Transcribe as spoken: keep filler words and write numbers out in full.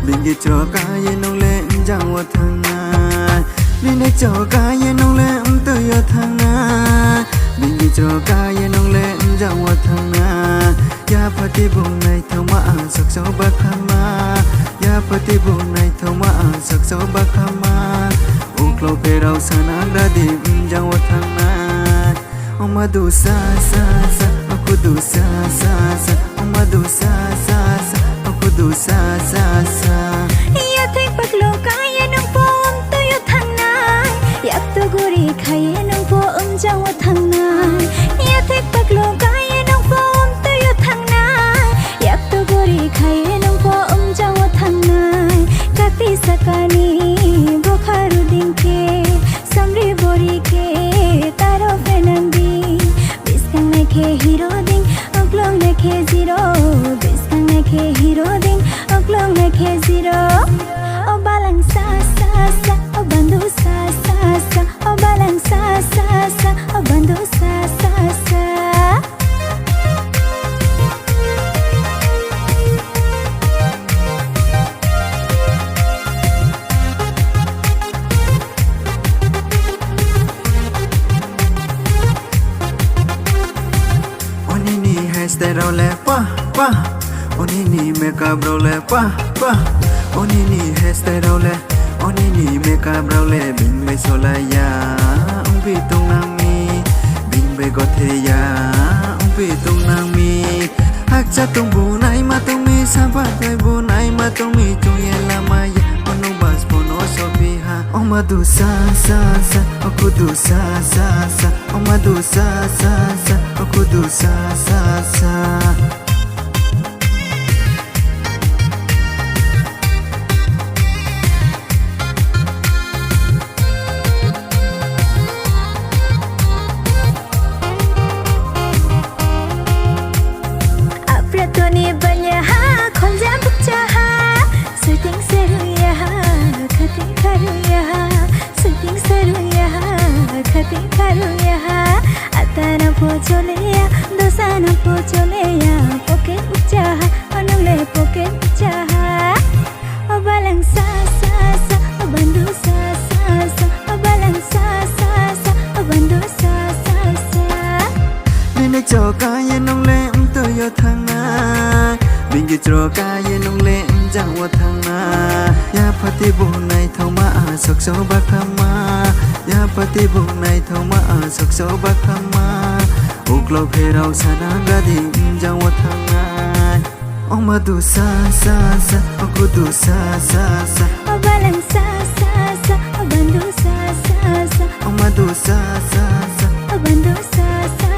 Bini chwra kaiye nongle mjang o thangnai. Bini chwra kaiye nongle mtwi o thangnai. Bini chwra kaiye nongle mjang o thangnai. Yaphati bung naithoma ang saksa o bakhama. Yaphati bung naithoma ang saksa o bakhama. Uklo pherao sana gradi mjang o thangnai. Oma du sa sa sa, aku du sa sa sa, oma du sa sa sa, aku du sa sa sa. Yathai paklo kaiye nung po um tuyo thangnai, yak tu guri khaye nung po um jang o thangnai. Yathai paklo kaiye nung po um tuyo thangnai, yak tu guri khaye nung po um jang o thangnai. Kati sakani bokharu dingke. Samri bori khe taro phenang di. Biskang nai khe hero ding, uklong nai khe zero. Biskang nai khe hero ding, uklong nai khe zero. O balang sa sa sa, o bandu sa sa sa, o balang sa sa sa, o bandu sa sa sa. Onini hairstyle rok le pa pa, onini makeup rok le pa pa, onini hairstyle rok le, onini makeup rok le bini bai solaiya, wngpi tongnang mi, bini bai gotheya, wngpi tongnang mi. Hakcha tong bo naima tong mi, sabat bai bo naima tong mi, chungye lama ya, ono bas bono sopi ha. Oma du sa sa sa, aku du sa sa sa, oma du sa sa sa, aku du sa sa sa. Apratoni balya ha, khonja bukcha ha, suiting seruya ha, khating kharuya ha, suiting seruya ha, khating kharuya ha, atana po choleya, dosana po choleya, pocket bukcha ha, anole pocket bukcha ha. O balang sa sa sa, o bandu sa sa sa, o balang sa sa sa, o bandu sa sa sa. Bini chwra kaiye nongle mtwi o thangnai, bini chwra kaiye nongle mjang o thangnai. Yaphati bo naithoma ang saksa o bakhama, yaphati bo naithoma ang saksa o bakhama. Uklo pherao sana gradi mjang o thangnai. Oma du sa sa sa, aku du sa sa sa. O balang sa sa sa, o bandu sa sa sa. Oma du sa sa sa, o bandu sa sa